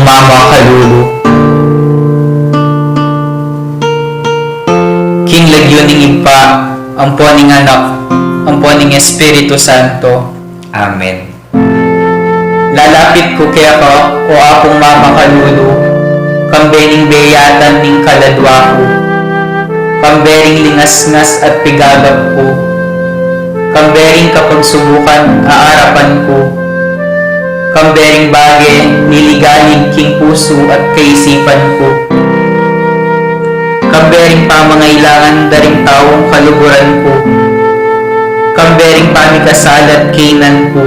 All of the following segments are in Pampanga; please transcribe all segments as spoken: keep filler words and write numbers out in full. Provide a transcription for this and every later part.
Mamakalulu. King lagyu ning Ibpa, ampo ning Anak, ampo ning Espiritu Santo. Amen. Lalapit ku keka, o Apung mamakalulu, kambe ning beyatan ning kaladwa ku, kambe ring lingasngas at pigagap ku, kambe ring kapagsubukan a arapan ku, kambe ring bage niligalig king pusu at kaisipan ku, kambe ring pamangailangan da ring taung kaluguran ku, kambe ring pamikasalat kaynan ku,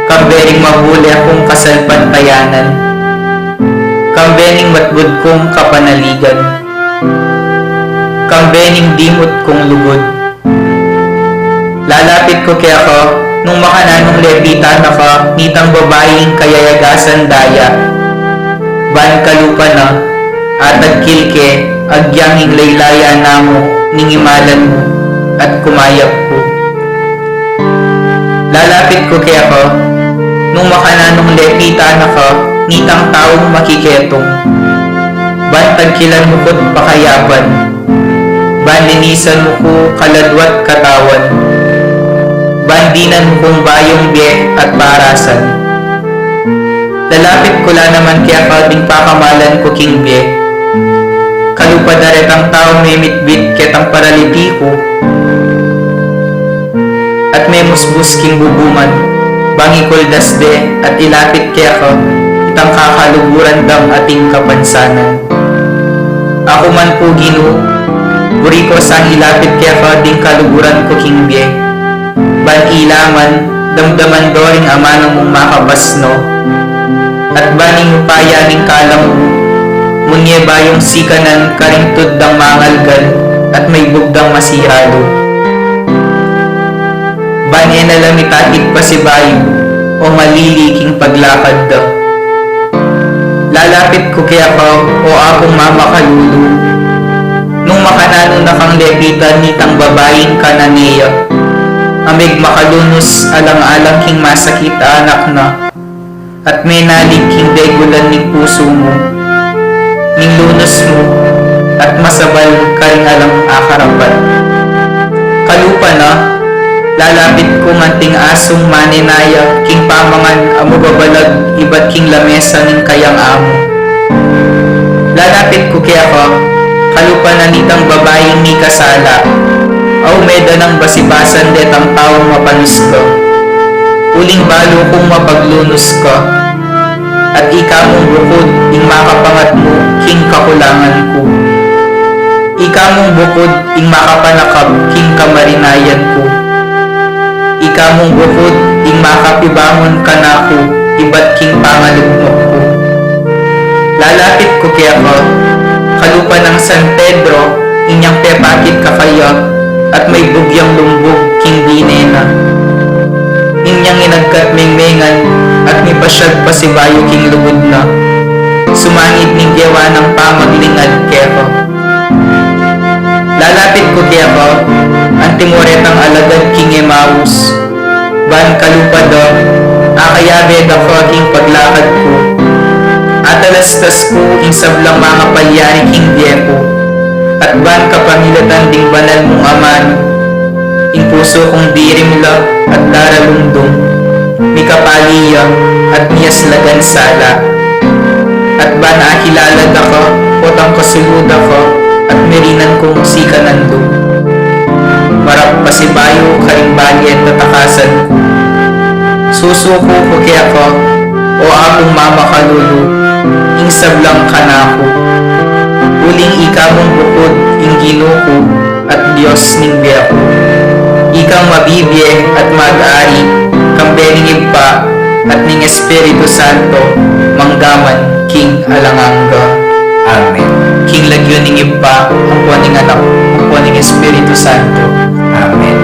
kambe ring mabule kung kasalpantayanan, kambe ning matbud kung kapanaligan, kambe ning dimut kung lugud. Lalapit ku keka, nung makananung lepitan na ka nitang babaing kayayagasan daya. Ban kalupa na, atagkil ke, agyang ing laylaya na mu ning imalan mu, at kumayap ku. Lalapit ku keka, nung makananung lepitan na ka nitang taung makiketung. Ban tagkilan mu ku't pakayapan, ban linisan mu ku kaladwa't katawan, ban dinan mu kung bayung bie at parasan. Lalapit ku la naman keka ding pakamalan ku king bie. Kalupa da retang taung memitbit ketang paraliti ku, at memusbus king bubuman, bang ikuldas de at ilapit keka itang kakaluguran dang ating kapansanan. Aku man pu, Ginu, buri ku sang ilapit keka ding kaluguran ku king bie, ban ila man damdaman do ring amanu mung makapasno, at ban ing upaya ning kalam mu, munye bayung sikanan karing tud dang mangalgal at maibug dang masiralu. Ban e na la mitakit pasibayu o malili king paglakad da. Lalapit ku keka, o Apung mamakalulu, nung makananu na kang lepitan nitang babaing Cananea, a megmakalunus alang-alang king masakit a anak na, at menalig king degulan ning pusu mu, ning lunus mu, at masabal karing alang akarapat. Kalupa na, lalapit kung anting asung manenaya king pamangan a mababalag ibat king lamesa ning kayang amu. Lalapit ku keka, kalupa na nitang babaing mikasala, a umeda nang basibasan detang taung mapanus ka. Uling balu kung mapaglunus ka, at ika mung bukud ing makapangatmu king kakulangan ku. Ika mung bukud ing makapanakap king kamarinayan ku. Ika mung bukud ing makapibangun kanaku ibat king pangalugmok ku. Lalapit ku keka, kalupa nang San Pedro, inyang pepakit kakaya, at maibug yang lumbug king bine na. Inyang inagkat mengmengan, at mipasyag pasibayu king lugud na. Sumangid ning gewa nang pamaglingad keka. Lalapit ku keka, antimo retang alagad king Emaus, ban kalupa da, akayabe da ka king paglakad ku. Atalastas ku ing sablang mangapalyari king bie ku, at ban kapamilatan ding banal mung amanu, ing pusu kung dirim la at daralumdum, mikapali ya at miyaslagan sala. At ban akilala da ka, potang kasulu da ka, at merinan kung sikanan dum. Marap pasibayu karing bali at tatakasan ku. Susuku ku keka, o Apung mamakalulu, ing sablang kanaku. Uling ika mung bukud ing Ginu ku, at Dios ning bie ku. Ikang mabibie at mag-ari, kambe ning Ibpa, at ning Espiritu Santo, manggaman king alang angga. Amen. King lagyu ning Ibpa, ampo ning Anak, ampo ning Espiritu Santo. Amen.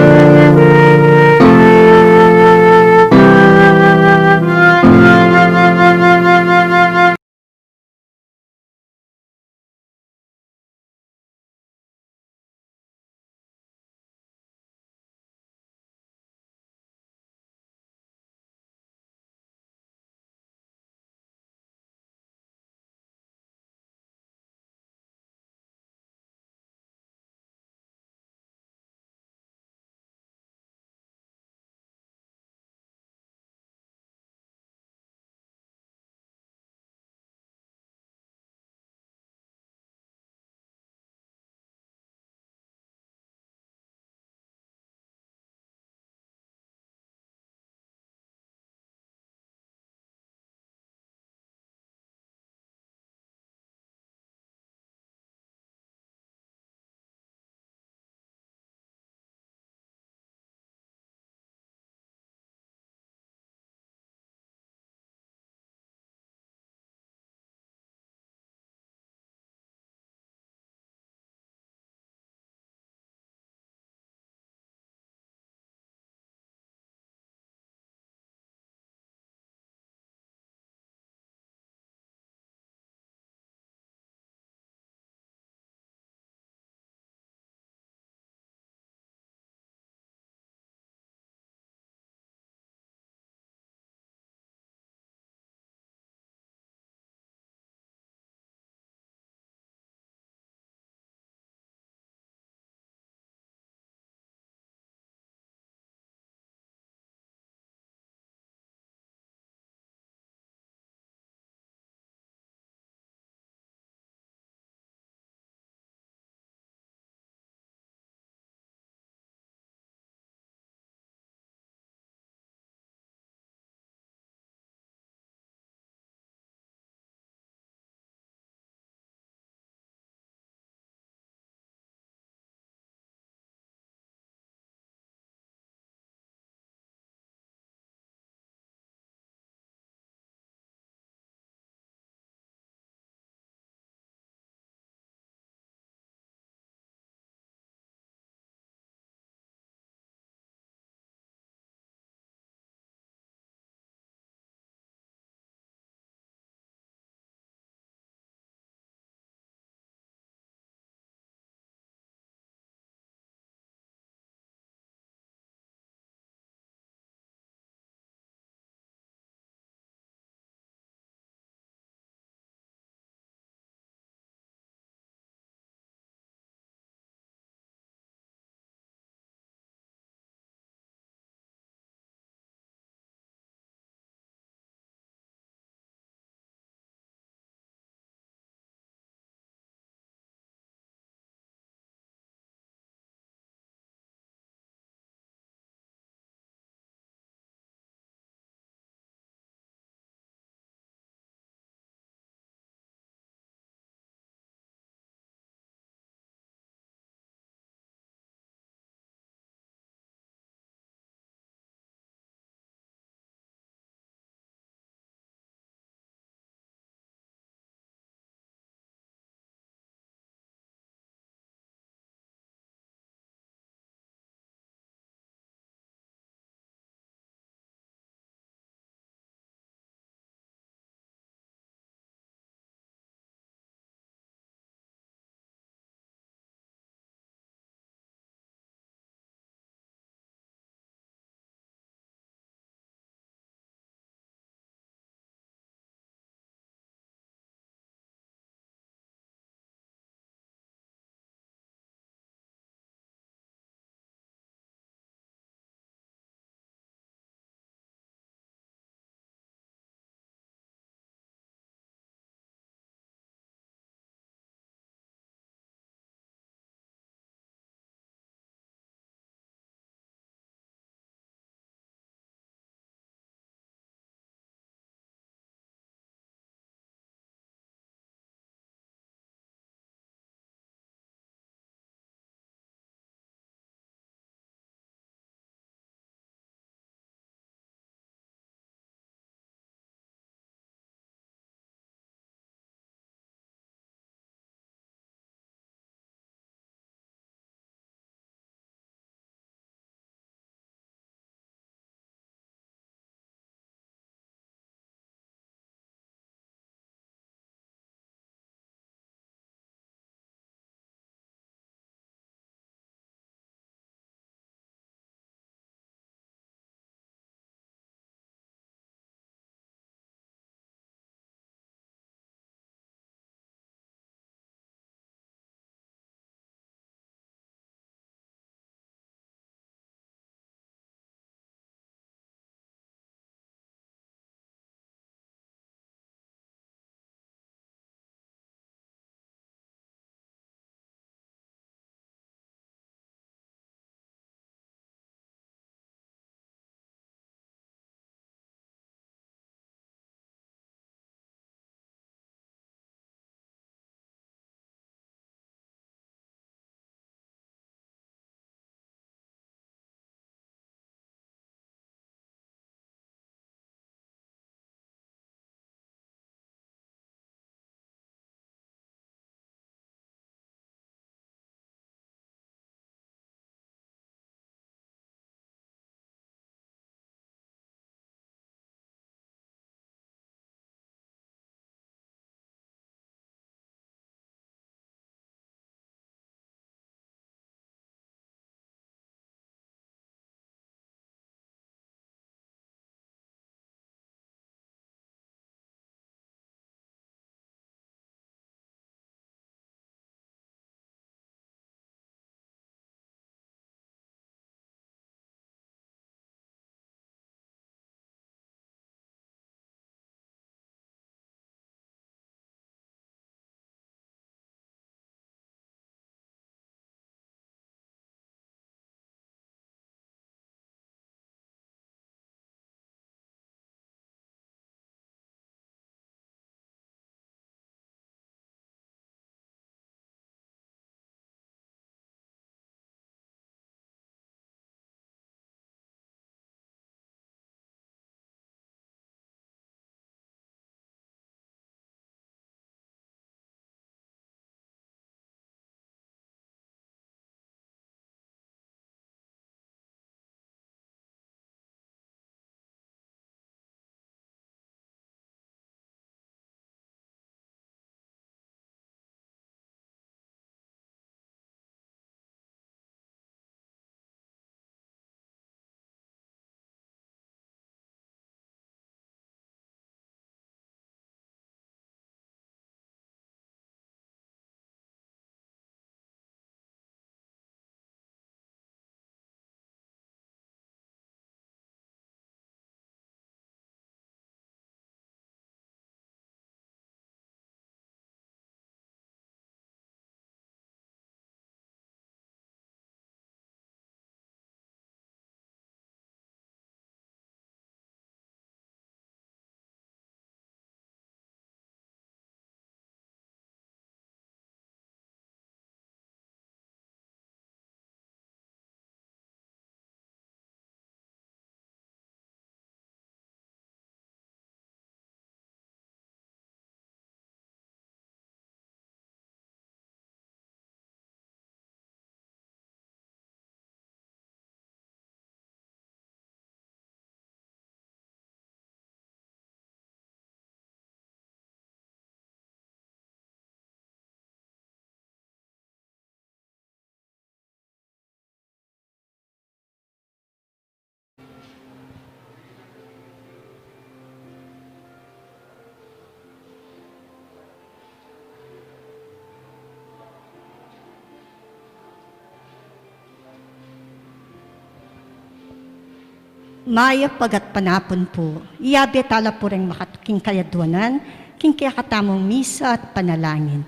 Mayap a gatpanapun pu. Iyabe tala pu reng makatuking kayadwanan king kekatamung misa at panalangin.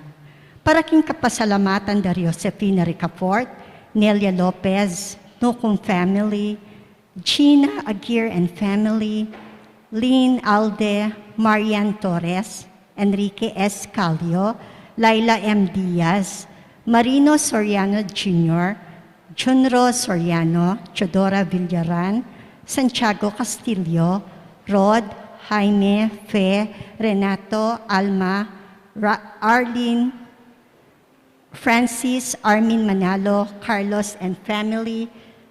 Para king kapasalamatan da ri Josefina Ricafort, Nelia Lopez, Nucum family, Gina Aguirre and family, Lynn Alde, Marian Torres, Enrique S. Calio, Laila M. Diaz, Marino Soriano Junior, Junro Soriano, Teodora Villaran, Santiago Castillo, Rod, Jaime, Fe, Renato, Alma, Ra- Arlene, Francis, Armin Manalo, Carlos and family,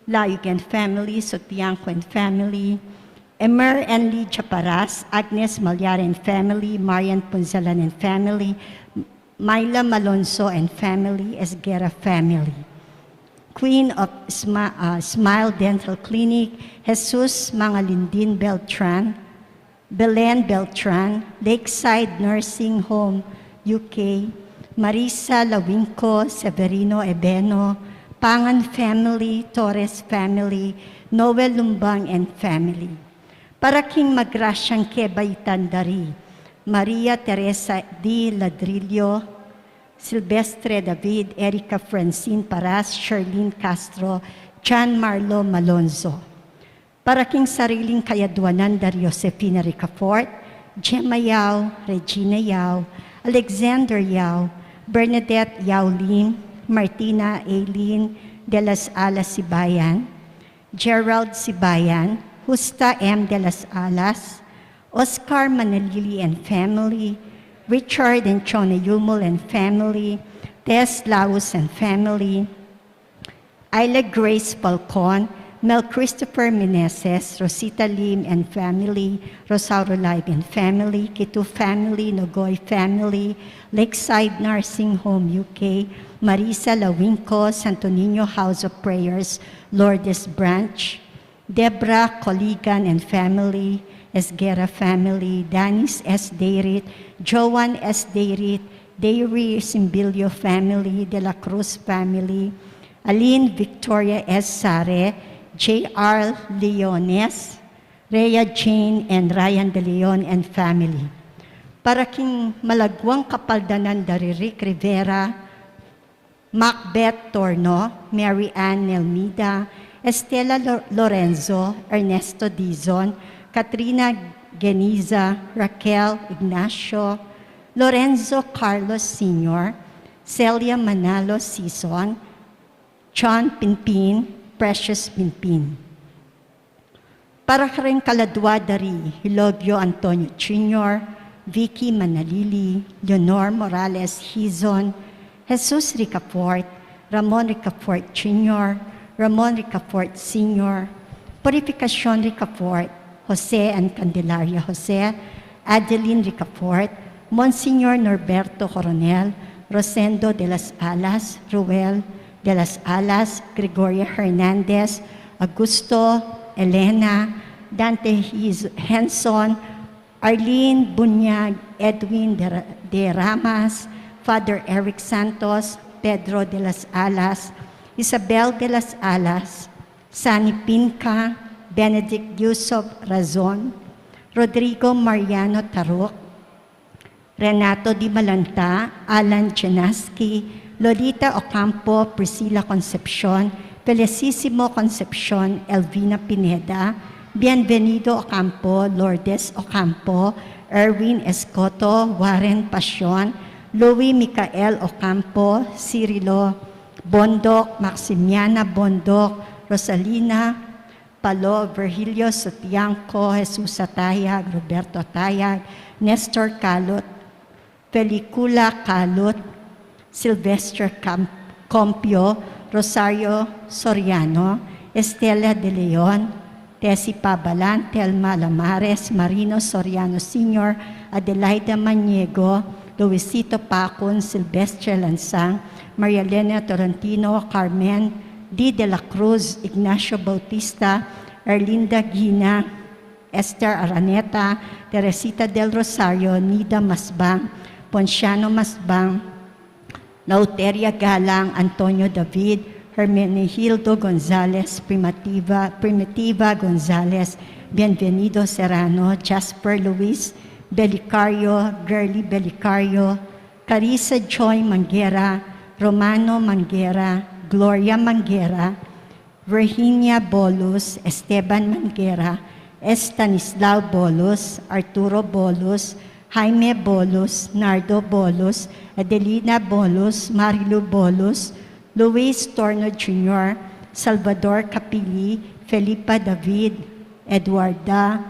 Layug and family, Sotianco and family, Emer and Lydia Paras, Agnes Malyari and family, Marian Punzalan and family, Myla Malonzo and family, Esguerra family. Queen of Sma- uh, Smile Dental Clinic, Jesus Mangalindin Beltran, Belen Beltran, Lakeside Nursing Home, U K, Marisa Lawinco, Severino Ebeno, Pangan family, Torres family, Noel Lumbang and family. Para king magrasyang kebaitan da ri Maria Teresa D. Ladrillo, Silvestre David, Erica Francine Paras, Sherlyn Castro, John Marlo Malonzo. Para king sariling kayadwanan da ri Josefina Ricafort, Gemma Yao, Regina Yao, Alexander Yao, Bernadette Yao Lim, Martina Aileen de las Alas Sibayan, Gerald Sibayan, Justa M. de las Alas, Oscar Manalili and family, Richard and Chona Yumul and family, Tess Laus and family, Isla Grace Falcon, Mel Christopher Meneses, Rosita Lim and family, Rosauro Live and family, Kitu family, Nogoy family, Lakeside Nursing Home, U K, Marisa Lawinco, Santo Niño House of Prayers, Lourdes Branch, Debra Coligan and family, Esguerra family, Danis S. Deirit, Joan S. Deirit, Dairy Simbilio family, De La Cruz family, Aline Victoria S. Sare, J R Leones, Rhea Jane and Ryan De Leon and family. Para king malaguang kapaldanan da ri Rick Rivera, Macbeth Torno, Mary Ann Nelmida, Estela Lo- Lorenzo, Ernesto Dizon, Katrina Geniza, Raquel Ignacio, Lorenzo Carlos Senior, Celia Manalo Sison, John Pinpin, Precious Pinpin. Para kareng kaladua da ri Hilogio Antonio Junior, Vicky Manalili, Leonor Morales Hizon, Jesus Ricafort, Ramon Ricafort Junior, Ramon Ricafort Senior, Purificacion Ricafort, Jose and Candelaria Jose, Adeline Ricafort, Monsignor Norberto Coronel, Rosendo de las Alas, Ruel de las Alas, Gregoria Hernandez, Augusto, Elena, Dante Hiz- Henson, Arlene Bunyag, Edwin de, de Ramas, Father Eric Santos, Pedro de las Alas, Isabel de las Alas, Sani Pinca, Benedict Yusuf Razon, Rodrigo Mariano Taruk, Renato Di Malanta, Alan Chenaski, Lolita Ocampo, Priscilla Concepcion, Felicissimo Concepcion, Elvina Pineda, Bienvenido Ocampo, Lourdes Ocampo, Erwin Escoto, Warren Pasion, Louis Michael Ocampo, Cirilo Bondoc, Maximiana Bondoc, Rosalina Palo, Virgilio Sutiangco, Jesus Atayag, Roberto Atayag, Nestor Calot, Felicula Calot, Sylvester Cam- Compio, Rosario Soriano, Estela de Leon, Tessie Pabalan, Telma Lamares, Marino Soriano Senior, Adelaida Maniego, Luisito Pacun, Sylvester Lansang, Maria Elena Tolentino, Carmen D. de la Cruz, Ignacio Bautista, Erlinda Gina, Esther Araneta, Teresita del Rosario, Nida Masbang, Ponciano Masbang, Lauteria Galang, Antonio David, Hermenegildo Gonzalez, Primitiva, Primitiva Gonzalez, Bienvenido Serrano, Jasper Luis Belicario, Girly Belicario, Carissa Joy Manguera, Romano Manguera, Gloria Manguera, Virginia Bolus, Esteban Manguera, Estanislao Bolus, Arturo Bolus, Jaime Bolus, Nardo Bolus, Adelina Bolus, Marilu Bolus, Luis Torno Junior, Salvador Capili, Felipa David, Eduarda,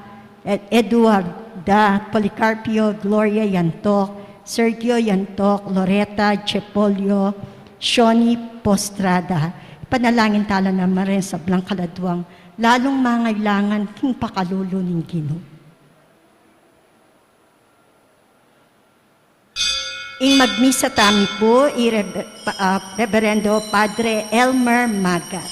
Ed-, Eduarda Policarpio, Gloria Yantok, Sergio Yantok, Loretta Chepolio, Shoni Postrada. Panalangin tala naman rin sa blang kaladwang lalung mangailangan king pakalulu ning Ginu. Ing magmisa tamu pu, i Rebe-, pa-, ah, Reverendo Padre Elmer Magat.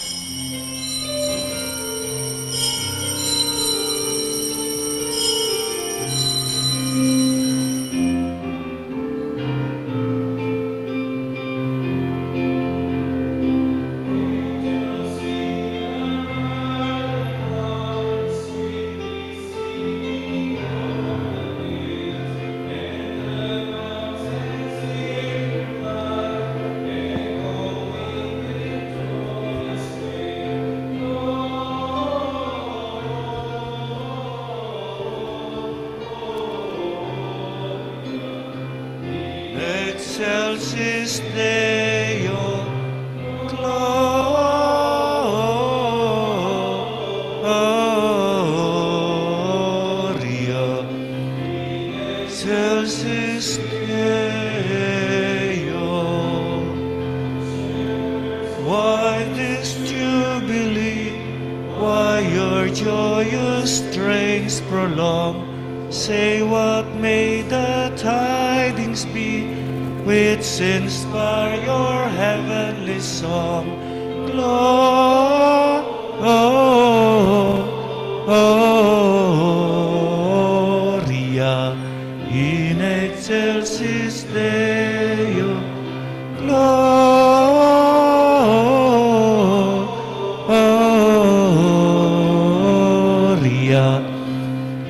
Excelsis Deo, Gloria, Excelsis Deo. Why this jubilee? Why your joyous strains prolong? Say, what may the tidings be which inspire your heavenly song? Gloria in excelsis Deo. Gloria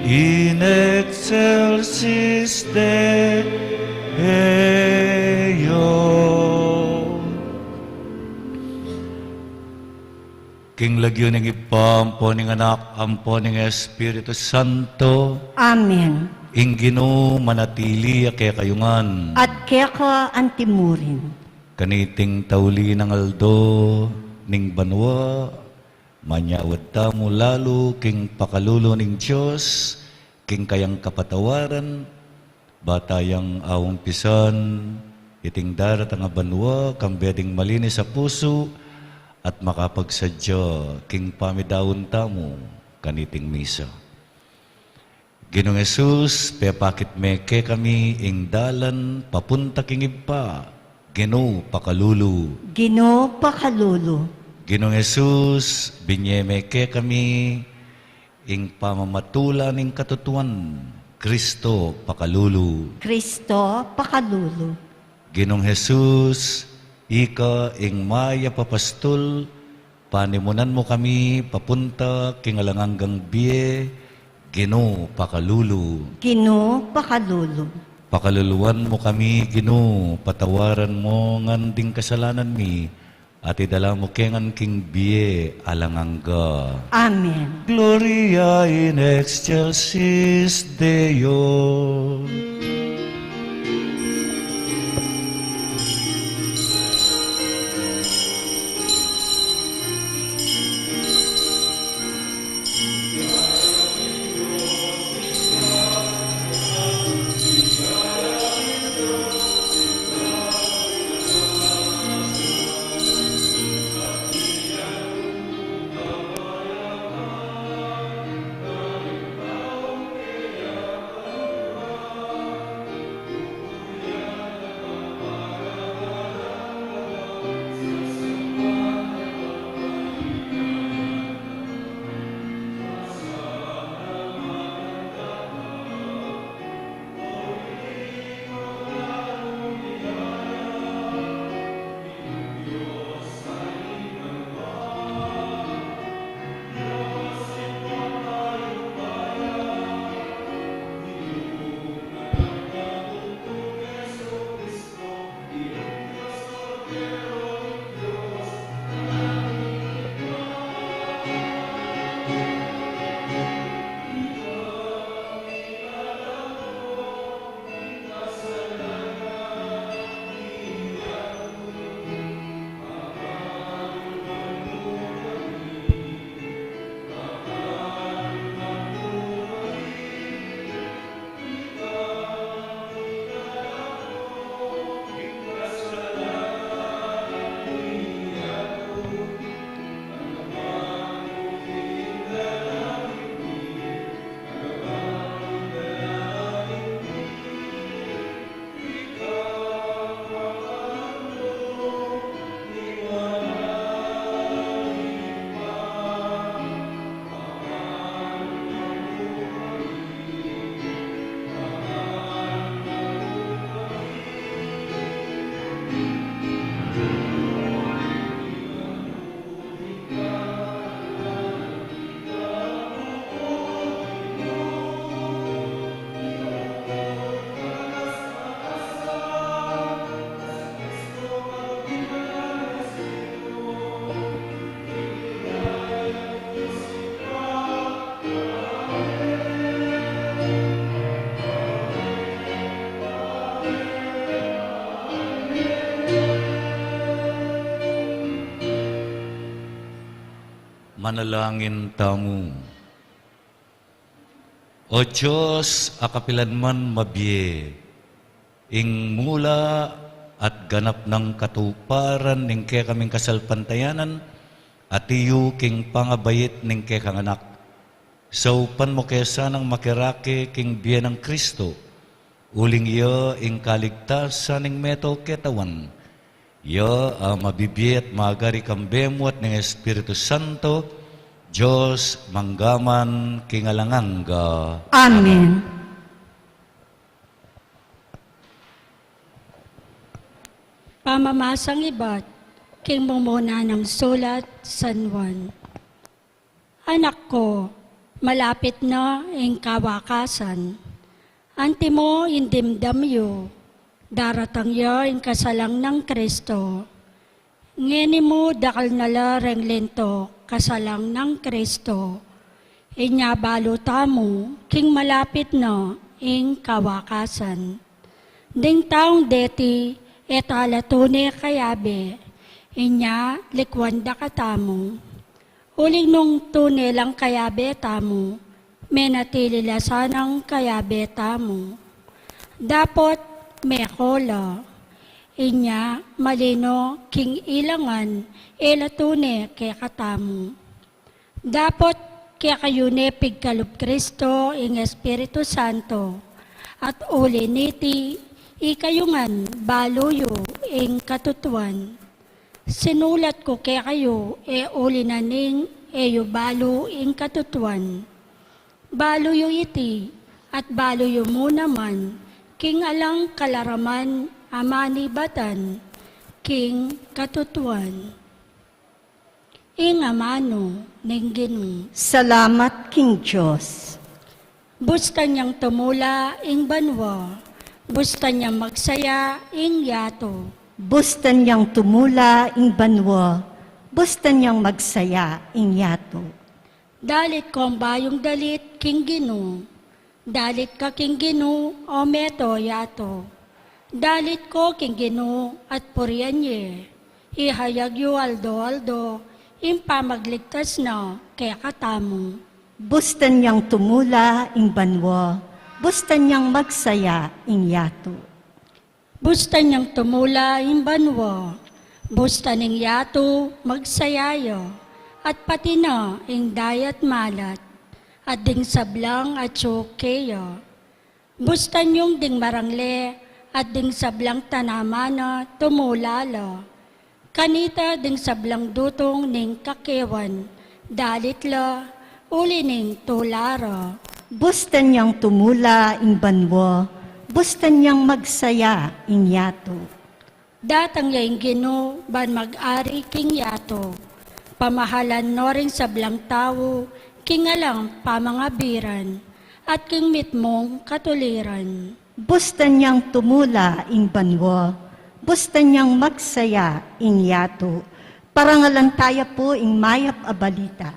in excelsis Deo. King lagyu ning Ibpa, ampo ning Anak, ampo ning Espiritu Santo. Amen. Ing Ginu manatili ya kekayu ngan. At keka antimurin. Kaniting tauli nang aldo ning banua, manyawad tamu lalu king pakalulu ning Dios, king kayang kapatawaran, ba tayang aumpisan iting daratang a banua, kambe ding malinis a pusu, at makapagsadya king pamidaun tamu kaniting misa. Ginung Jesus, pepakit me kekami ing dalan papunta king Ibpa. Ginu, pakalulu. Ginu, pakalulu. Ginung Jesus, binye me kekami ing pamamatula ning katutuan. Kristo, pakalulu. Kristo, pakalulu. Ginung Jesus, ika ing mayap a pastul, panimunan mu kami papunta king alang anggang bie. Ginu, pakalulu. Ginu, pakalulu. Pakaluluan mu kami, Ginu, patawaran mu ngan ding kasalanan mi, at idala mu ke ngan king bie alang angga. Amen. Gloria in excelsis Deo. Manalangin tamu. O Dios, a kapilan man mabie ing mula at ganap nang katuparan ning kekaming kasalpantayanan, atiu king pangabait ning kekang Anak. Saupan mu ke sanang makirake king bie nang Kristo, uling iya ing kaligtasan ning meto ketawan. Iya a mabibie at magari kambe mu at ning Espiritu Santo, Dios mangga man king alang angga. Amen. Pamamasang ibat king mumuna nang sulat San Juan. Anak ku, malapit na ing kawakasan. Antimo ing dimdam yu, daratang ya ing kasalang nang Kristo. Ngeni mu dakal na la reng linto kasalang nang Kristo. Inya balu tamu king malapit na ing kawakasan. Ding taung deti e tala tune kayabe, inya likuan da katamu. Uling nung tune lang kayabe tamu, menatili la sanang kayabe tamu. Dapot meko la, inya malino king ilangan e la tune kekatamu. Dapot kekayu ne pigkalub Kristo ing Espiritu Santo, at uli niti ikayu ngan balu yu ing katutuan. Sinulat ku kekayu e uli na ning e yu balu ing katutuan. Balu yu iti, at balu yu mu naman king alang kalaraman a manibatan king katutuan. Ing amanu ning Ginu. Salamat king Dios. Bustan yang tumula ing banua, bustan yang magsaya ing yatu. Bustan yang tumula ing banua, bustan yang magsaya ing yatu. Dalit kong bayung dalit king Ginu. Dalit ka king Ginu, o meto yatu. Dalit ko king Ginu at purian ye. Ihayag yu aldo-aldo ing pamagligtas na kekatamu. Bustan yang tumula ing banua, bustan yang magsaya ing yatu. Bustan yang tumula ing banua, bustan ing yatu magsaya ya, at pati na ing dayat malat, at ding sablang atyu keya. Bustan yung ding marangle at ding sablang tanaman na tumula la. Kanita ding sablang dutung ning kakewan, dalit la, uli ning tula ra. Bustan yang tumula ing banua, bustan yang magsaya ing yatu. Datang ya ing Ginu ban mag-ari king yatu. Pamahalan no ring sablang tau king alang pamangabiran at king mitmung katuliran. Bustan yang tumula ing banua, bustan yang magsaya ing yatu. Parangalan taya pu ing mayap a balita.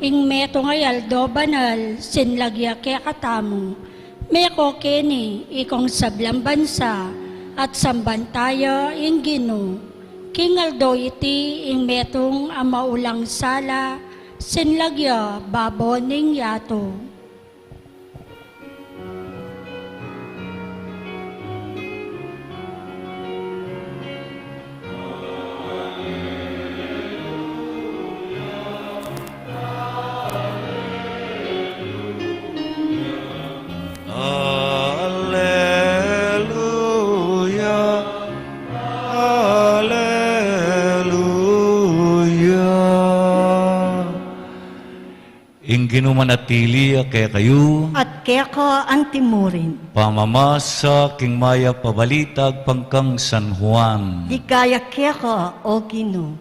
Ing metung a aldo banal, sinlag ya kekatamu. Meko keni ikong sablang bansa, at samban taya ing Ginu. King aldo iti ing metung a maulang sala, sinlag ya babo ning yatu. Aleluya, aleluya. Ing Ginu manatili ya kekayu. At keka antimurin. Pamamasa king mayap a balita agpang kang San Juan. Ligaya keka, o Ginu.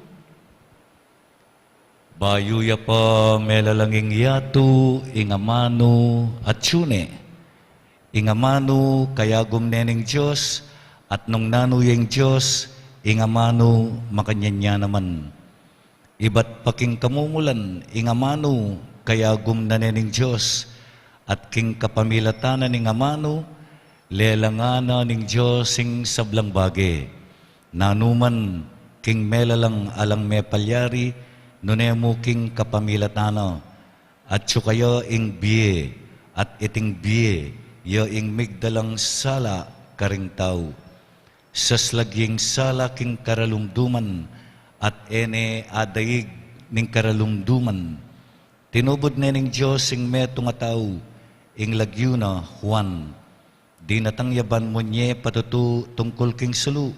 Bayu ya pa melalang ing yatu, ing amanu atyu ne. Ing amanu kayagum ne ning Dios, at nung nanu ya ing Dios, ing amanu makanyan ya naman. Ibat pa king kamumulan, ing amanu kayagum na ne ning Dios, at king kapamilatan na ning amanu, lelangan na ning Dios ing sablang bage. Nanu man king melalang alang mepalyari, nune mu king kapamilatan na. Atyu kaya ing bie, at iting bie, ya ing migdalang sala karing tau. Saslag ya ing sala king karalumduman, at e ne adaig ning karalumduman. Tinubud ne ning Dios ing metung a tau, ing lagyu na Juan. Dinatang ya ban munye patutu tungkul king sulu,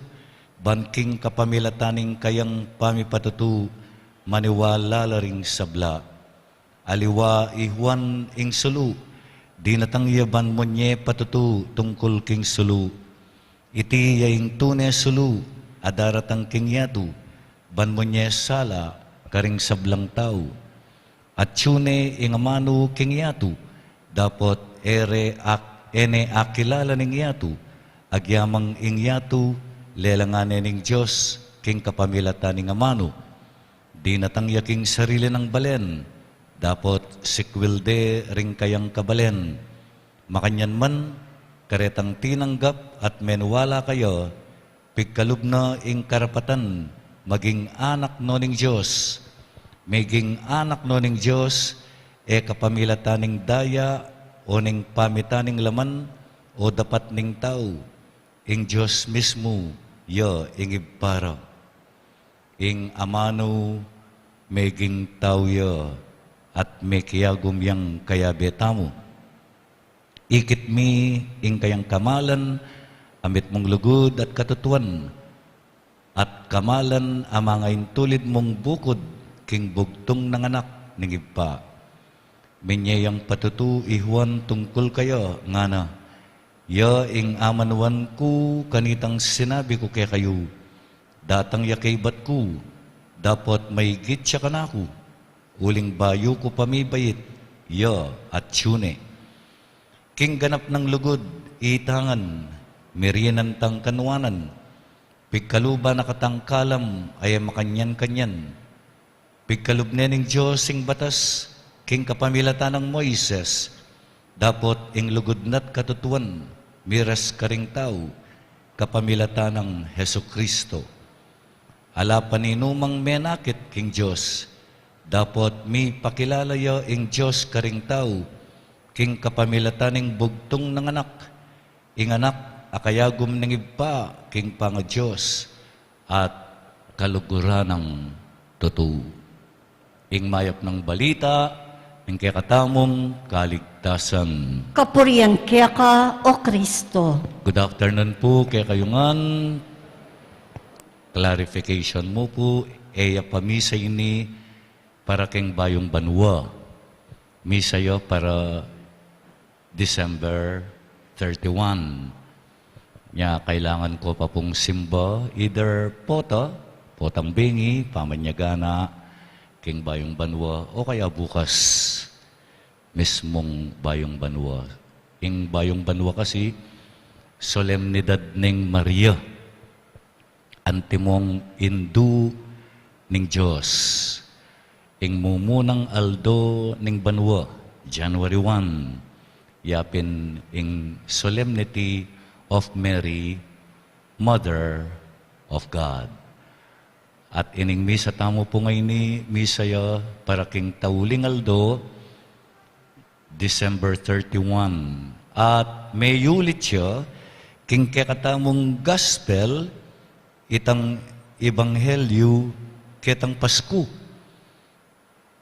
ban king kapamilatan ning kayang pamipatutu, maniwala la ring sabla. Aliwa i Juan ing sulu, dinatang ya ban munye patutu tungkul king sulu. Iti ya ing tune sulu, a daratang king yatu, ban munye sala karing sablang tau. Atyu ne ing amanu king yatu, dapot e re ak-, e ne akilala ning yatu, agyamang ing yatu, lelangan ne ning Dios, king kapamilatan ning amanu. Dinatang ya king sarili nang balen, dapot sikwil de ring kayang kabalen. Makanyan man, karetang tinanggap at meniwala kaya, pigkalub na ing karapatan maging anak no ning Dios. Meging anak no ning Dios, e kapamilatan ning daya, o ning pamitan ning laman, o dapat ning tau. Ing Dios mismu, ya ing Ibpa ra. Ing amanu meging tau ya, at mekiagum yang kayabe tamu. Ikit mi ing kayang kamalan, a mitmung lugud at katutuan, at kamalan a mangaintulid mung bukud king bugtung nang anak ning Ibpa. Minye yang patutu i Juan tungkul kaya, ngana, ya ing amanuan ku kanitang sinabi ku kekayu, datang ya kaybat ku, dapot maigit ya kanaku, uling bayu ku pa mibait, ya atyu ne. King ganap nang lugud, itangan, mirinan tang kanwanan, pigkaluban na katang kalam, a e makanyan-kanyan. Pigkalub ne ning Dios ing batas, king kapamilatan nang Moises, dapot ing lugud na't katutuan, miras karing tau, kapamilatan nang Jesucristo. Ala pa ninumang menakit king Dios, dapot mipakilala ya ing Dios karing tau, king kapamilatan ning bugtung nang anak, ing anak a kayagum ning Ibpa king pangaDios, at kaluguran nang tutu. Ing mayap nang balita ning kekatamung kaligtasan. Kapurian keka, O Kristo. Good afternoon pu kekayu ngan. Clarification mu pu, e ya pa misa ini para keng Bayung Banua. Misa ya para December thirty-one. Nya, kailangan ko pa pung simba, either pota, potang bengi, pamanyagan na king Bayung Banua, o kaya bukas, mismung Bayung Banua. Ing Bayung Banua kasi, solemnidad ning Maria. Antimong Indu ning Dios. Ing mumunang aldo ning banua, January one, yapin ing Solemnity of Mary, Mother of God. At ining misa tamu pu ngeni, misa ya para king tauling aldo, December thirty-one. At meyulit ya king kekatamung gospel, itang ebanghelyu ketang Pasku.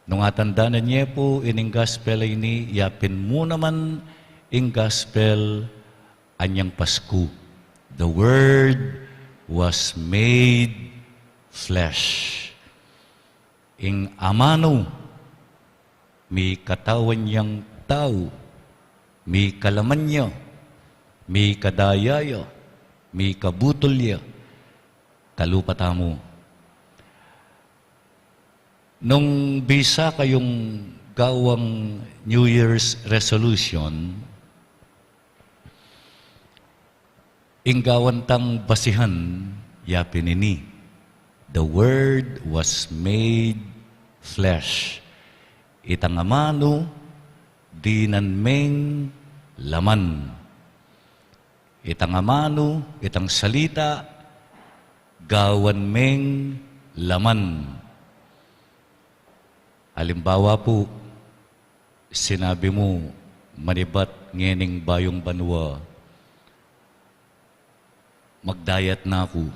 Nung atandanan ye pu ining gospel a ini, yapin mu naman ing gospel anyang Pasku. The Word was made flesh. Ing amanu, mikatawan yang tau, mikalaman ya, mikadaya ya, mikabutul ya, kalupa tamu. Nung bisa kayung gawang New Year's resolution, Ing gawan tang basihan ya pin ini, "The Word was made flesh." Itang amanu, dinan meng laman. Itang amanu, itang salita, gawan meng laman. Alimbawa pu, sinabi mu, manibat ngening bayung banua, "Mag-diet na ku.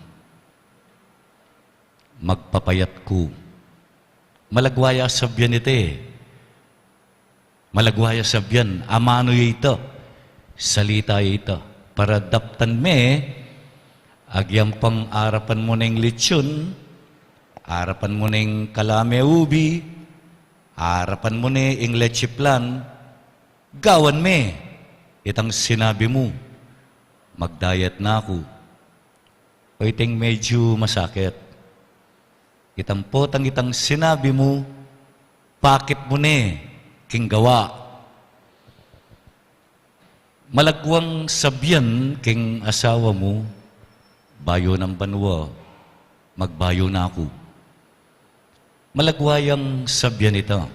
Magpapayat ku." Malagwa ya sabian ita e. Malagwa ya sabian, amanu ya ita. Salita ya ita. Para daptan me, agyang pang arapan mu neng litsun, arapan mu neng kalame ubi, arapan mu ne ing leche flan, gawan me itang sinabi mu, "Mag-diet na ku." O iting medyu masakit. Itang potang itang sinabi mu, pakit mu ne king gawa. Malagwang sabian king asawa mu, "Bayu nang banua, magbayu na ku." Malagwa yang sabian ita.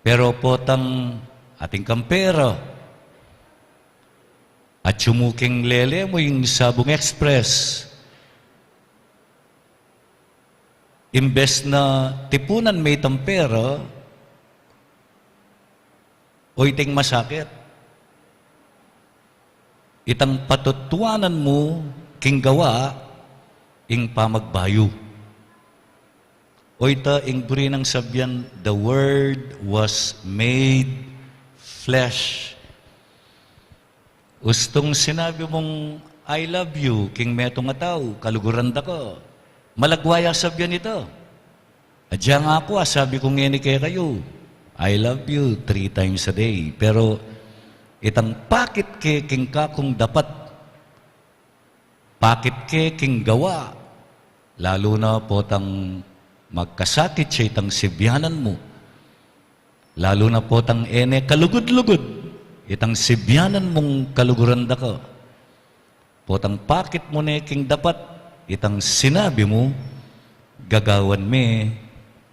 Pero potang atin kang pera, atyu mu king lele mu ing Sabong Express. Imbes na tipunan me itang pera, o iting masakit, itang patutuanan mu king gawa ing pamagbayu. O ita ing buri nang sabian, "The Word was made flesh." Ustung sinabi mung, "I love you," king metung a tau, kaluguran da ka. Malagwa ya sabian ita. Adya nga ku, asabi ku ngeni kekayu, "I love you three times a day." Pero itang pakit ke king kakung dapat, pakit ke king gawa, lalu na potang magkasakit ya itang sibianan mu, lalu na potang e ne kalugud-lugud itang sibianan mung kaluguran da ka, potang pakit mu ne king dapat itang sinabi mu, gagawan me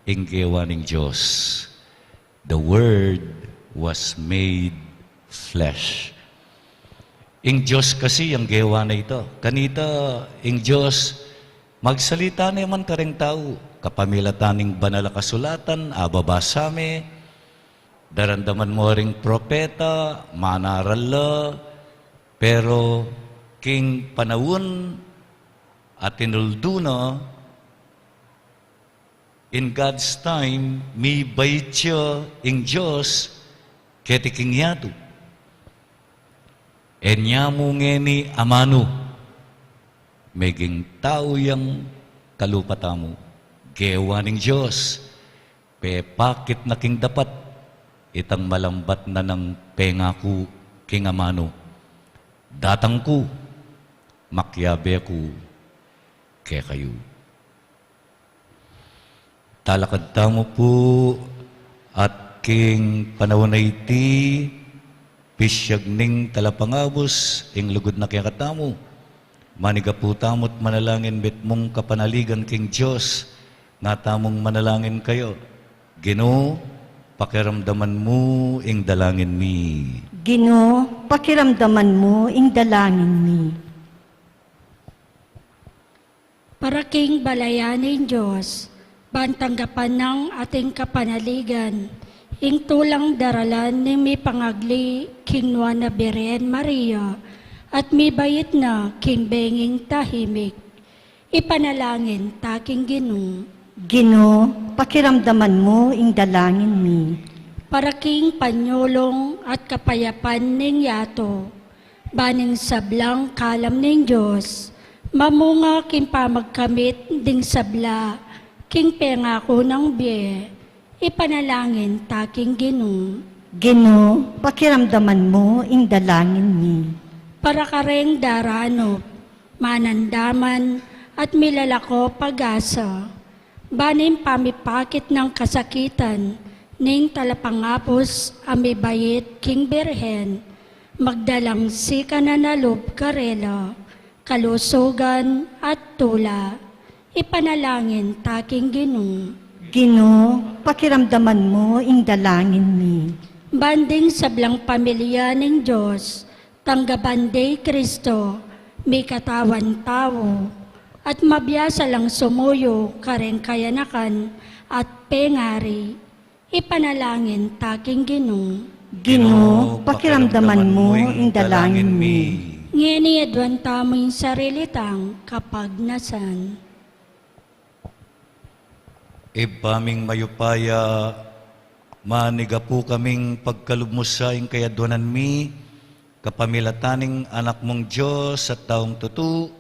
ing gewa ning Dios. "The Word was made flesh." Ing Dios kasi yang gewa na ita. Kanita, ing Dios, magsalita ne man kareng tau, kapamilatan ning Banal a Kasulatan, ababasa me, daramdaman mu ring propeta, manaral la, pero king panaun a tinuldu na, in God's time, mibait ya ing Dios keti king yatu. E nya mu ngeni amanu, meging tau yang kalupa tamu, gewa ning Dios, pepakit na king dapat itang malambat na nang pengaku king amanu, "Datang ku, makiabe ku kekayu." Talakad tamu pu at king panaun a iti, pisyag ning Talapangabus ing lugud na kekatamu. Manigapu tamu't manalangin mitmung kapanaligan king Dios, nga tamung manalangin kaya. Ginu, pakiramdaman mu ing dalangin mi. Ginu, pakiramdaman mu ing dalangin mi. Para king balayan ning Dios, ban tanggapan nang ating kapanaligan, ing tulang daralan ning mipangagli king Nuan a Birhen Maria, at mibait na king benging tahimik. Ipanalangin ta king Ginu. Ginu, pakiramdaman mu ing dalangin mi. Para king panyulung at kapayapan ning yatu, ban ing sablang kalam ning Dios mamunga king pamagkamit ding sabla king pengaku nang bie, ipanalangin ta king Ginu. Ginu, pakiramdaman mu ing dalangin mi. Para kareng daranup, manandaman, at milalako pag-asa, ban ing pamipakit nang kasakitan ning Talapangabus a mibait king Birhen, Magdalang sikanan a lub karela, kalusugan at tula. Ipanalangin ta king Ginu. Ginu, pakiramdaman mu ing dalangin mi. Ban ding sablang pamilya ning Dios, tanggapan de i Kristo, mikatawan tau, at mabiasa lang sumuyu kareng kayanakan at pengari. Ipanalangin ta king Ginu. Ginu, pakiramdaman mu ing dalangin mi. Ngeni aduan tamu ing sarili tang kapagnasan. Ibpa ming mayupaya, manigapu kaming pagkalub mu sa ing kayaduanan mi, kapamilatan ning Anak mung Dios at taung tutu,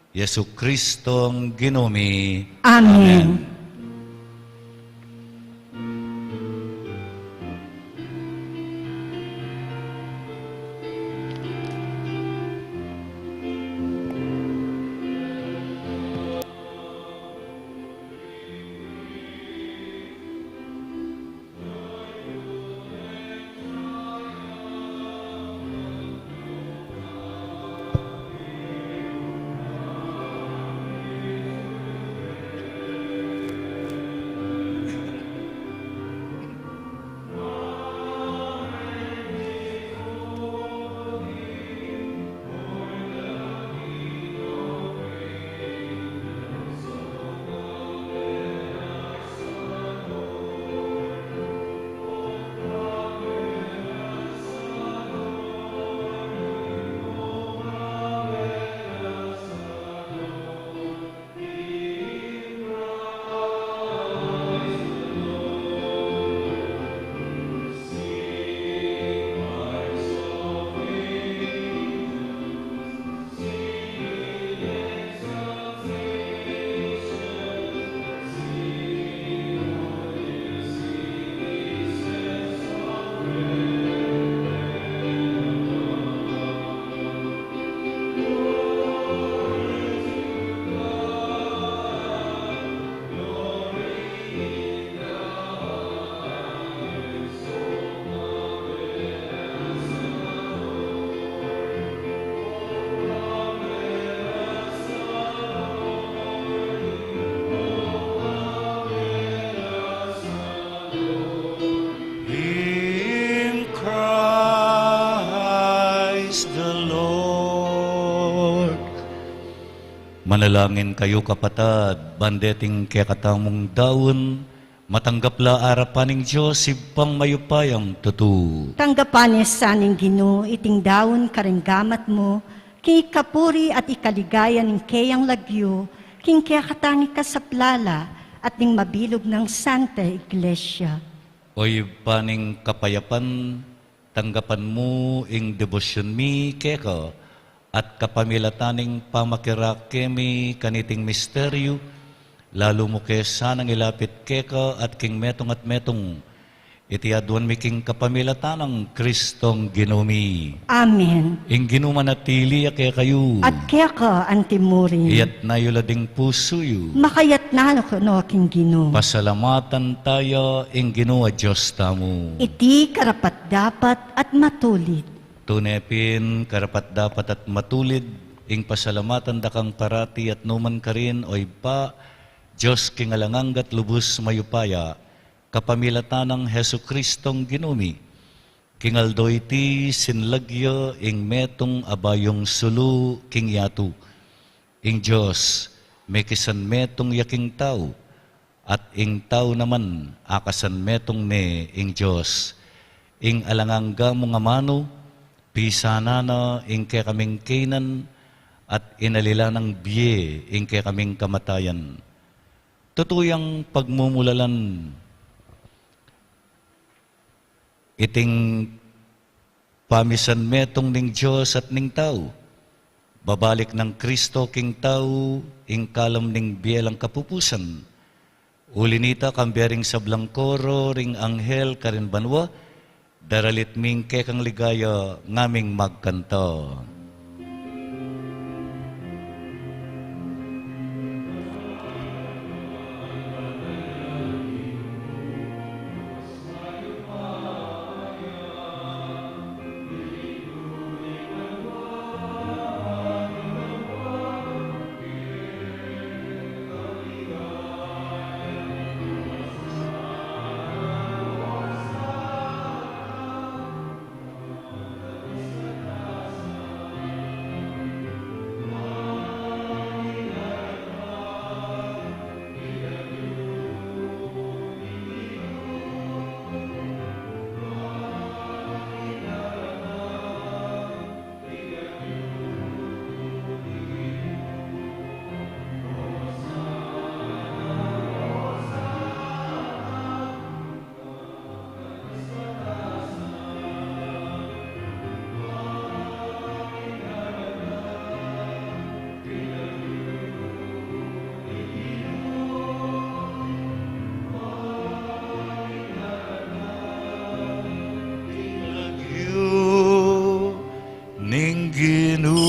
Jesu Kristong Ginu mi. Amen. Amen. In Christ the Lord. Manalangin kayu, kapatad, ban deting kekatamung daun, matanggap la arapan ning Dios, Ibpang mayupayang tutu. Tanggapan ne sa ning Ginu iting daun kareng gamat mu, king ikapuri at ikaligaya ning keyang lagyu, king kekatang ikasaplala at ning mabilug nang Santa Iglesia. O Ibpa ning kapayapan, tanggapan mu ing debosyun mi keka, at kapamilatan ning pamakirake mi kaniting misteryu, lalu mu ke sanang ilapit keka at king metung at metung. Iti aduan mi king kapamilatan nang Kristong Ginu mi. Amen. Ing Ginu manatili ya kekayu. At keka antimurin. Iyatna yu la ding pusu yu. Makayatna no king Ginu. Pasalamatan taya ing Ginu a Dios tamu. Iti karapat-dapat at matulid. Tune pin karapat-dapat at matulid ing pasalamatan da kang parati at nu man karin, o Ibpa, Dios king alang angga at lubus mayupaya, kapamilatan nang Jesucristong Ginu mi. King aldo iti, sinlag ya ing metung a bayung sulu king yatu. Ing Dios, mekisanmetung ya king tau, at ing tau naman, akasanmetung ne ing Dios. Ing alang angga mung amanu, pisanan na ing kekaming kaynan, at inalila nang bie ing kekaming kamatayan. Tutu yang pagmumulalan, iting pamisanmetung ning Dios at ning tau. Babalik nang Kristo king tau, ing kalam ning bie alang kapupusan. Uli nita, kambe ring sablang koro ring anghel karin banua, daralit ming kekang ligaya ngaming magkanta. Ginu.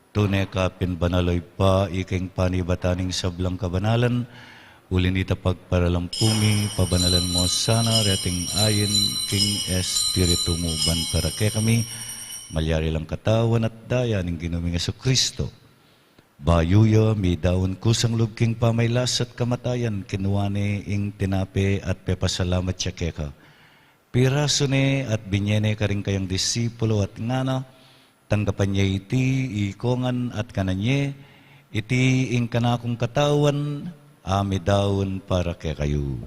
Tune ka pin banal, o Ibpa, ika ing panibatan ning sablang kabanalan, uli na nita pagparalampu mi, pabanalan mu sana reting ain king Espiritu mu ban para kekami malyari lang katawan at daya ning Ginu ming Jesucristo. Bayu ya midaun kusang lub king pamailas at kamatayan, kinua ne ing tinape at pepasalamat ya keka. Pirasu ne at binye ne karing kayang disipulo at ngana, tanggapan ye iti ikongan at kanan ye, iti ing kanakung katawan a midaun para kekayu.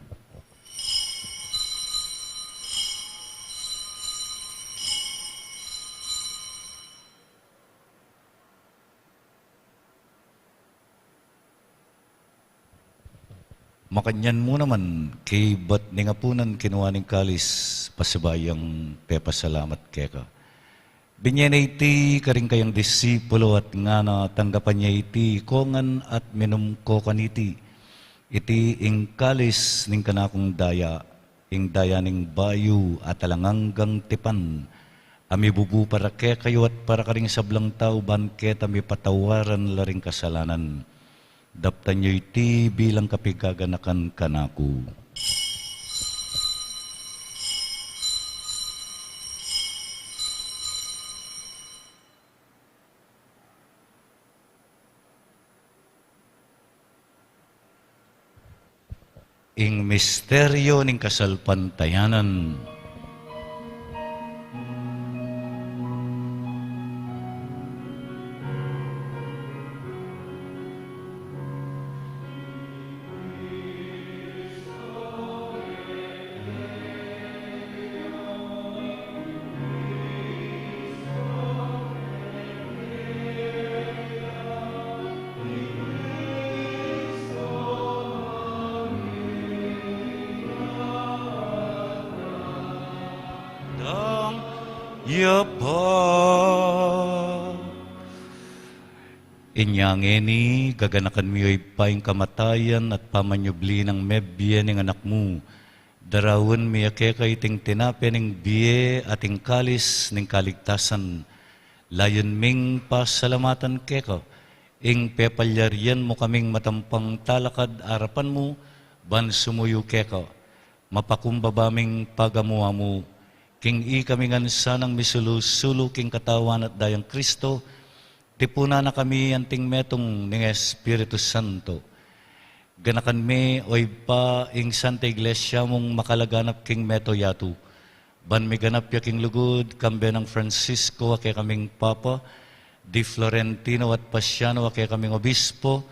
Makanyan mu naman, kaybat ning apunan, kinua ne ing kalis, pasibayu yang pepasalamat keka. Binye ne iti karing kayang disipulo at ngana, tanggapan ye iti ikongan at minum ko kaniti. Iti ing kalis ning kanakung daya, ing daya ning bayu at alang anggang tipan, a mibubu para kekayu at para karing sablang tau ban keta mipatawaran la ring kasalanan. Daptan yu iti bilang kapigaganakan kanaku. Ing misteryo ning kasalpantayanan. Dang ya pa. Inya ngeni, gaganakan mi, o Ibpa, ing kamatayan at pamanyubli nang mebie ning Anak mu. Daraun mi ya keka iting tinape ning bie at ing kalis ning kaligtasan. Layun ming pasalamatan keka ing pepalyarian mu kaming matampang talakad arapan mu ban sumuyu keka. Mapakumbaba ming pagamu-amu king ikami ngan sanang misulu-sulu king katawan at dayang Kristo, tipunan na kami anting metung ning Espiritu Santo. Ganakan me, o Ibpa, ing Santa Iglesia mung makalaganap king meto yatu. Ban miganap ya king lugud, kambe nang Francisco a kekaming Papa, di Florentino at Pasiano a kekaming Obispo,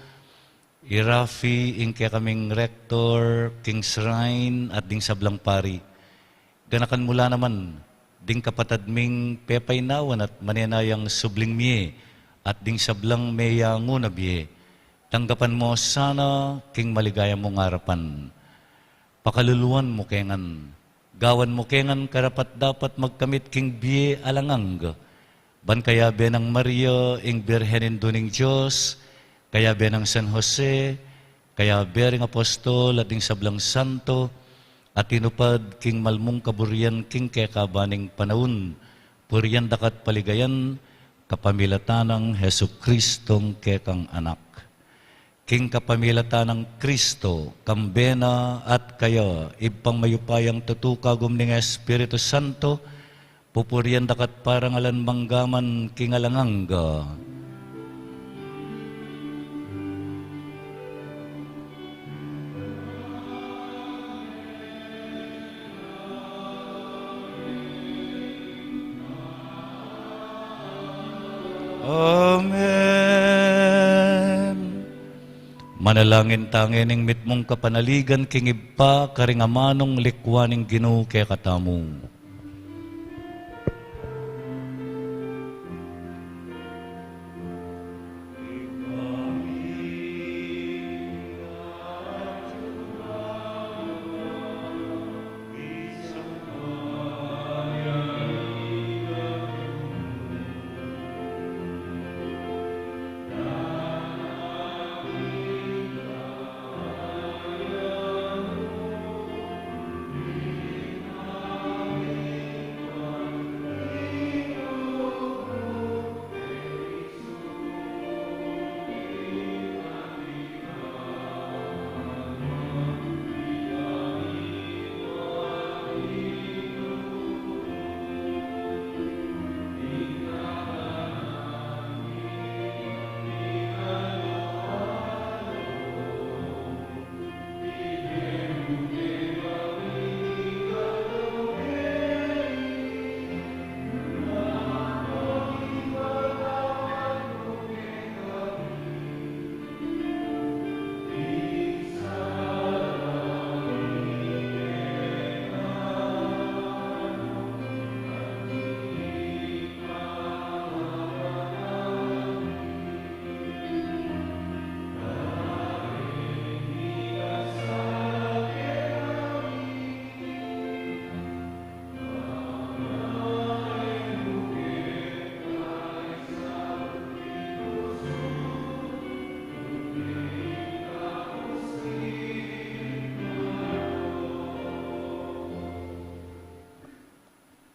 i Rafi ing kekaming Rector king Shrine at ding sablang pari. Ganakan mu la naman ding kapatad ming pepainawan at manenayang subling mie at ding sablang meyangu na bie. Tanggapan mu sana king maligaya mung arapan. Pakaluluan mu ke ngan. Gawan mu ke ngan karapat-dapat magkamit king bie alang angga. Ban kayabe nang Maria, ing Birhen Indu ning Dios, kayabe nang San Jose, kayabe ring apostol at ding sablang santo, a tinupad king malmung kaburian king kekaban ning panaun, purian da ka at paligayan, kapamilatan nang Jesucristong kekang Anak. King kapamilatan nang Kristo, kambe na at kaya, Ibpang mayupayang tutu, kagum ning Espiritu Santo, pupurian da ka at parangalan manggaman king alang angga. Amen. Manalangin ta ngening mitmung kapanaligan king Ibpa karing amanung likwa ning Ginu kekatamu.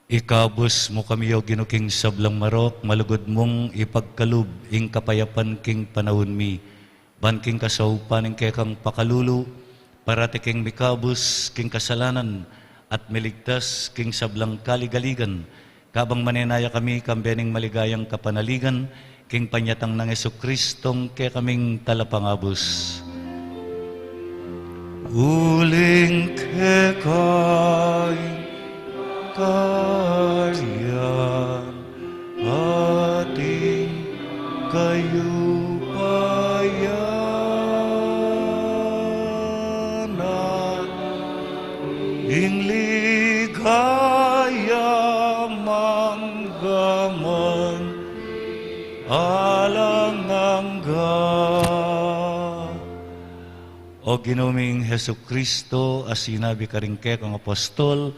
Ikabus mu kami, O Ginu, king sablang marok, malugud mung ipagkalub ing kapayapan king panaun mi. Ban king kasaupan ning kekang pakalulu, parati keng mikabus king kasalanan at miligtas king sablang kaligaligan, kabang manenaya kami kambe ning maligayang kapanaligan king panyatang nang Jesucristong kekaming Talapangabus. Uling keka ing karyan at ing kayupayan, ing ligaya mangga man alang angga. O Ginu ming Jesucristo, a sinabi karing kekang apostol,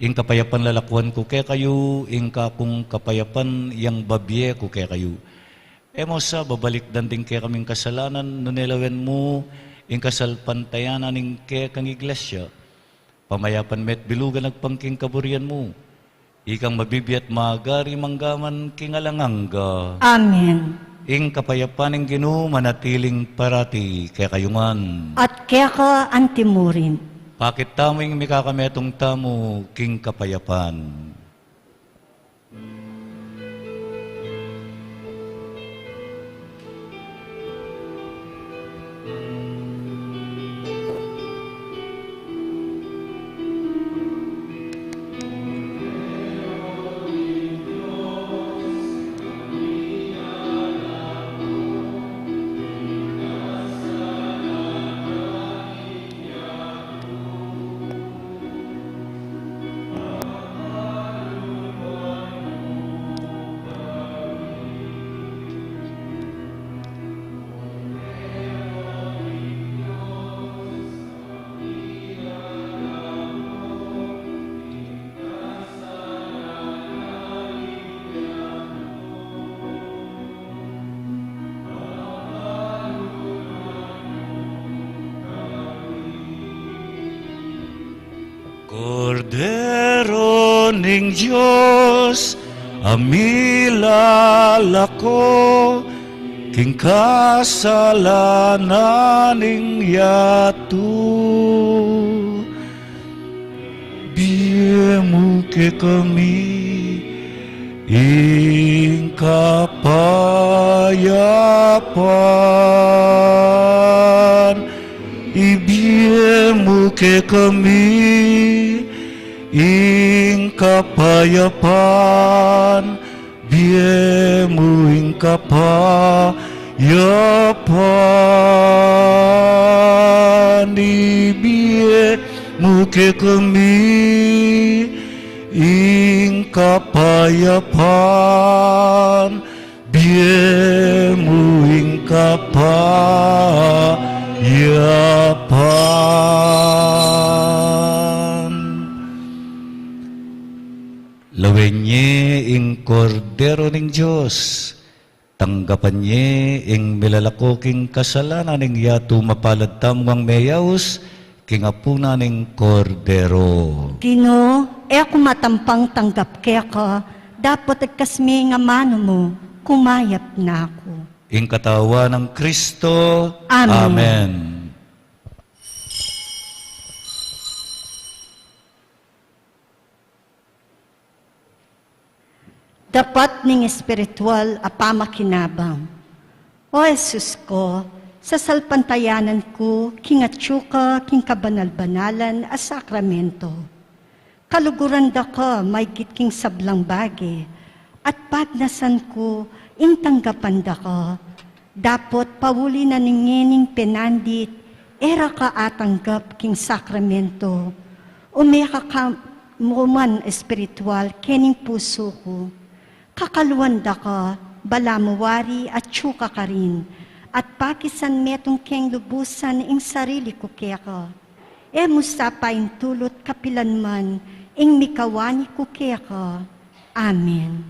ing kapayapan lalakuan ku kekayu, ing kakung kapayapan yang babie ku kekayu. E mu sa babalikdan ding kekaming kasalanan, nune lawen mu ing kasalpantayanan ning kekang iglesia. Pamayapan me at bilugan agpang king kaburian mu. Ikang mabibie at magari mangga man king alang angga. Amen. Ing kapayapan ning Ginu manatiling parati kekayu ngan. At keka antimurin. Pakit tamu ing mikakametung tamu king kapayapan. Kordero ning Dios, a milalako king kasalanan ning yatu. Ibie mu kekami ing kapayapan. Ibie mu kekami ing kapayapan. Bie mu ing kapayapan, ibie mu kekami ing kapayapan, bie mu ing kapayapan. Lawen ye ing Kordero ning Dios, tanggapan ye ing milalako king kasalanan ning yatu. Mapalad tamu ngang meyaus king apunan ning Kordero. Ginu, e ku matampang tanggap keka, dapot agkas me ing amanu mu, kumayap na ku. Ing katawan nang Kristo. Amen. Amen. Dapat ning espiritual a pamakinabang. O Jesus ko, sasalpantayanan ku king atyu ka king kabanal-banalan a sakramento. Kaluguran da ka maygit king sablang bage, at pagnasan ku ing tanggapan da ka. Dapot pauli na ning ngening penandit, e ra ka atanggap king sakramento. Ume ka ka mu man espiritual kening pusu ku. Kakaluan da ka, balamu wari atyu ka karin, at pakisan metung keng lubusan ing sarili ku keka. E mu sa paintulut kapilan man ing mikawani ku keka. Amen.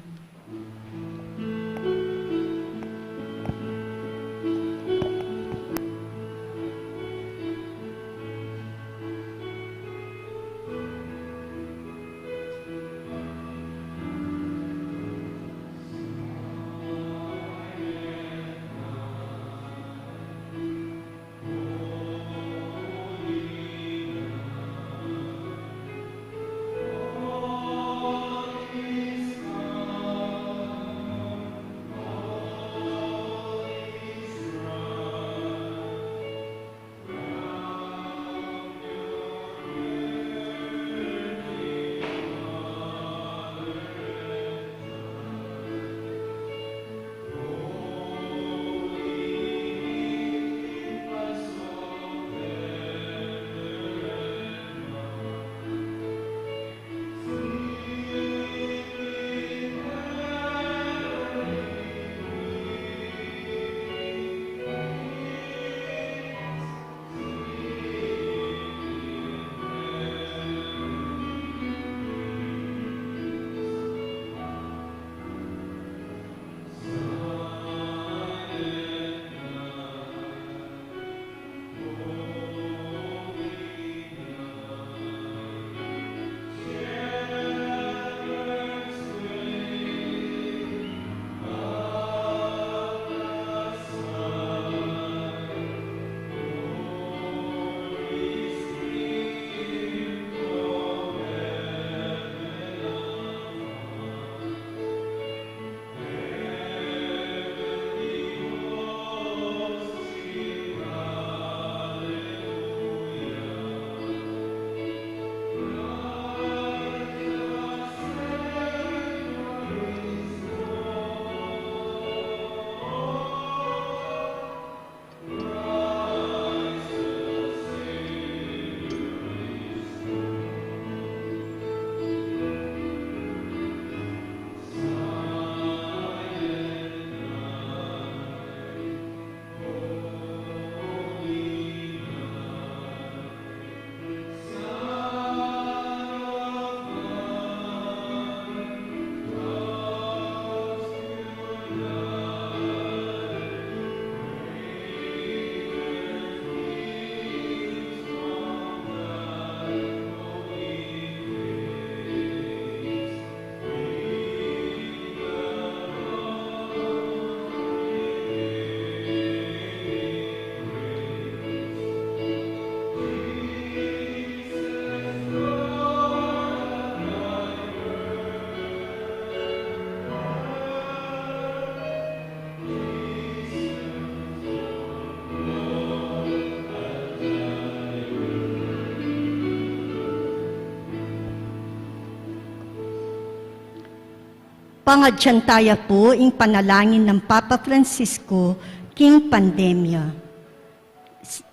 Pangadyan taya pu ing panalangin nang Papa Francisco king pandemya.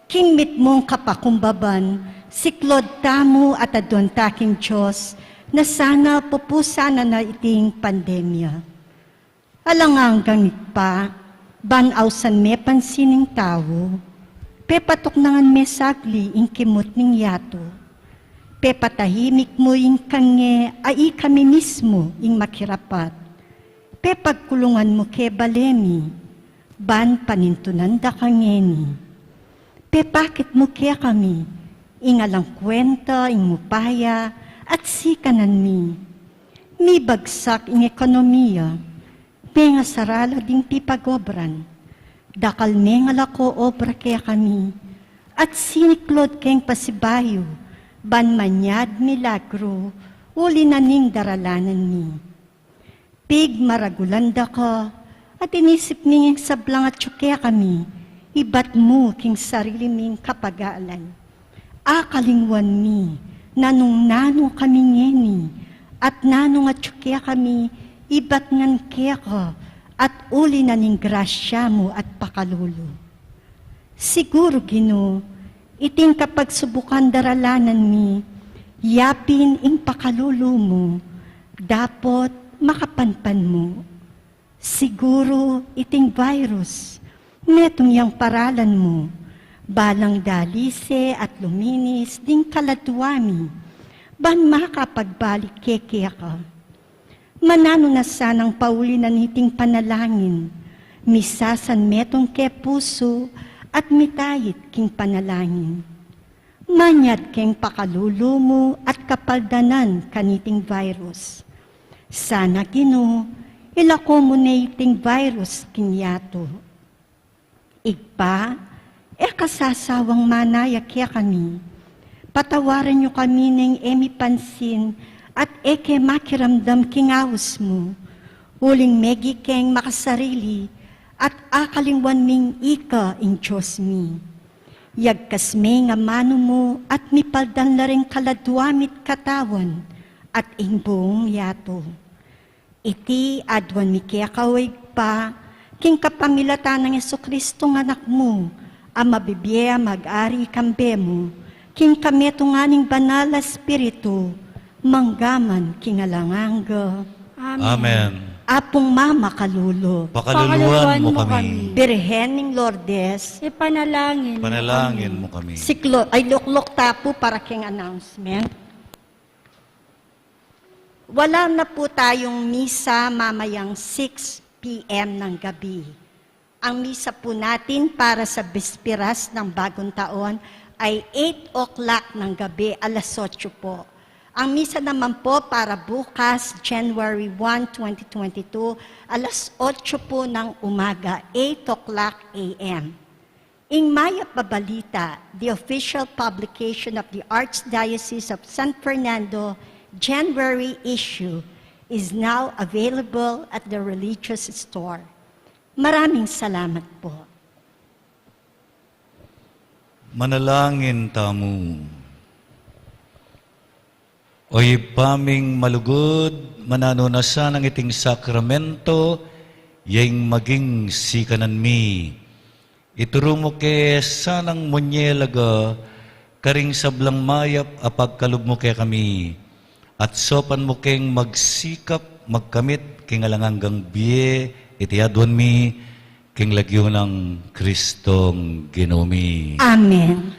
King mitmung kapakumbaban, siklod tamu at aduan ta king Dios na sana pupusan na na iting pandemya. Alang anggang Ibpa, ban ausan me pansin ing tau, pepatuknangan me sagli ing kimut ning yatu. Pepatahimik mu ing kange a ikami mismu ing makirapat. Pepagkulungan mu ke bale mi, ban panintunan da ka ngeni. Pepakit mu kekami ing alang kwenta ing upaya at sikanan mi. Mibagsak ing ekonomiya, mengasarala ding pipagobran. Dakal mengalako obra kekami, at siniklod keng pasibayu, ban manyad milagru, uli na ning daralanan mi. Pigmaragulan da ka, at inisip mi ing sablang atyu kekami, ibat mu king sarili ming kapagalan. Akalingwan mi, nanung nanu kami ngeni, at nanung atyu kekami, ibat ngan keka, at uli na ning grasya mu at pakalulu. Siguru, Ginu, iting kapagsubukan daralanan mi, yapin ing pakalulu mu, dapot makapanpan mu. Siguru, iting virus, metung yang paralan mu, balang dalise at luminis ding kaladua mi, ban makapagbalik ke keka. Mananu na sanang pauli na niting panalangin, misasan metung ke pusu at mitait king panalangin. Manyad keng pakalulu mu at kapaldanan kaniting virus. Sana, Ginu, ilako mu ne iting virus king yatu. Ibpa, e ka sasawang manaya kekami. Patawaran yu kami ning e mi pansin at e ke makiramdam king aus mu. Uling megi keng makasarili at akalingwan ming ika ing Dios mi. Yagkas me ing amanu mu at mipaldan la ring kaladua mi't katawan at ing buung yatu. Iti aduan mi keka, o Ibpa, king kapamilatan nang Jesucristo nga Anak mu, a mabibie a mag-ari kambe mu, king kametungan ning Banal a Espiritu, mangga man king alang angga. Amen. Amen. Apung mamakalulu. Pakaluluan mu kami. Birhen ning Lourdes. Ipanalangin mu kami. Panalangin mu kami. Siklo, ay, luklok ta pu para king announcement. Wala na po tayong misa mamayang six p m ng gabi. Ang misa po natin para sa Bisperas ng Bagong Taon ay eight o'clock ng gabi, alas otso po. Ang misa naman po para bukas, January one, twenty twenty-two, alas otso po ng umaga, eight o'clock a m. Ing Mayap a Balita, the official publication of the Archdiocese of San Fernando, January issue, is now available at the religious store. Maraming salamat po. Manalangin tamu. O Ibpa ming malugud, mananu na sanang iting sakramento, ya ing maging sikanan mi. Ituru mu ke sanang munyelaga karing sablang mayap a pagkalub mu kekami, at saupan mu keng magsikap magkamit king alang anggang bie iti aduan mi, king lagyu nang Kristong Ginu mi. Amen.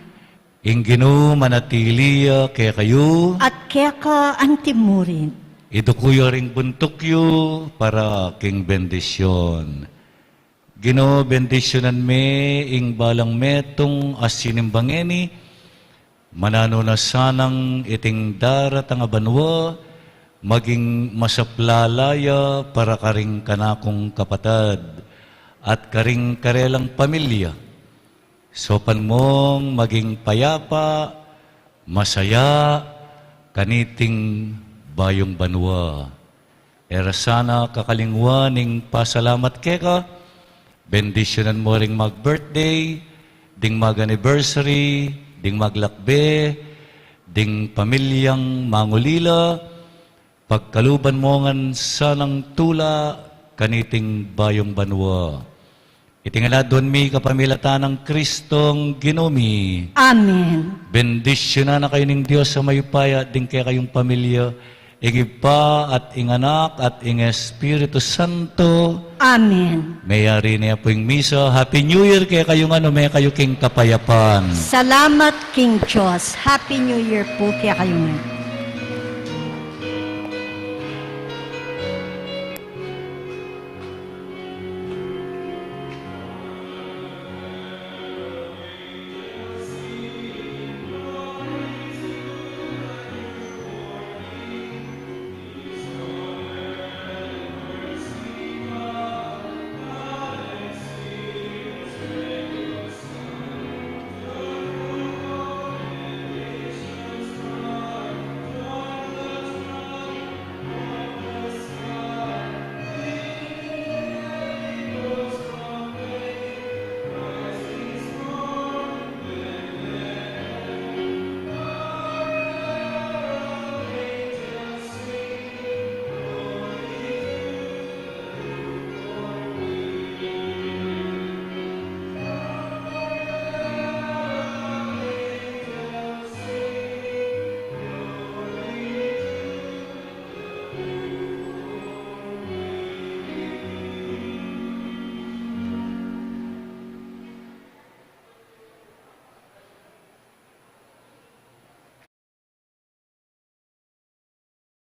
Ing Ginu manatili ya kekayu. At keka antimurin. Iduku yu ring buntuk yu para king bendisyun. Ginu, bendisyunan me ing balang metung a sinimba ngeni, mananu na sanang iting daratang a banua maging masaplala ya para karing kanakung kapatad at karing karelang pamilya. Saupan mung maging payapa, masaya, kaniting bayung banua. E ra sana kakalingwan ing pasalamat keka, bendisyunan mu ring mag-birthday, ding mag-anniversary, ding maglakbe, ding pamilyang mangulila, Pagkaluban mu ngan sanang tula kaniting bayung banua. Iti ngan aduan mi kapamilatan nang Kristong Ginu mi. Amen. Bendisyunan na kayu ning Dios a mayupaya, ding kekayung pamilya, ing Ibpa at ing Anak at ing Espiritu Santo. Amen. Meyari ne pu ing misa. Happy New Year kekayu ngan, ume kayu king kapayapan. Salamat king Diyos. Happy New Year po kaya kayo ngayon.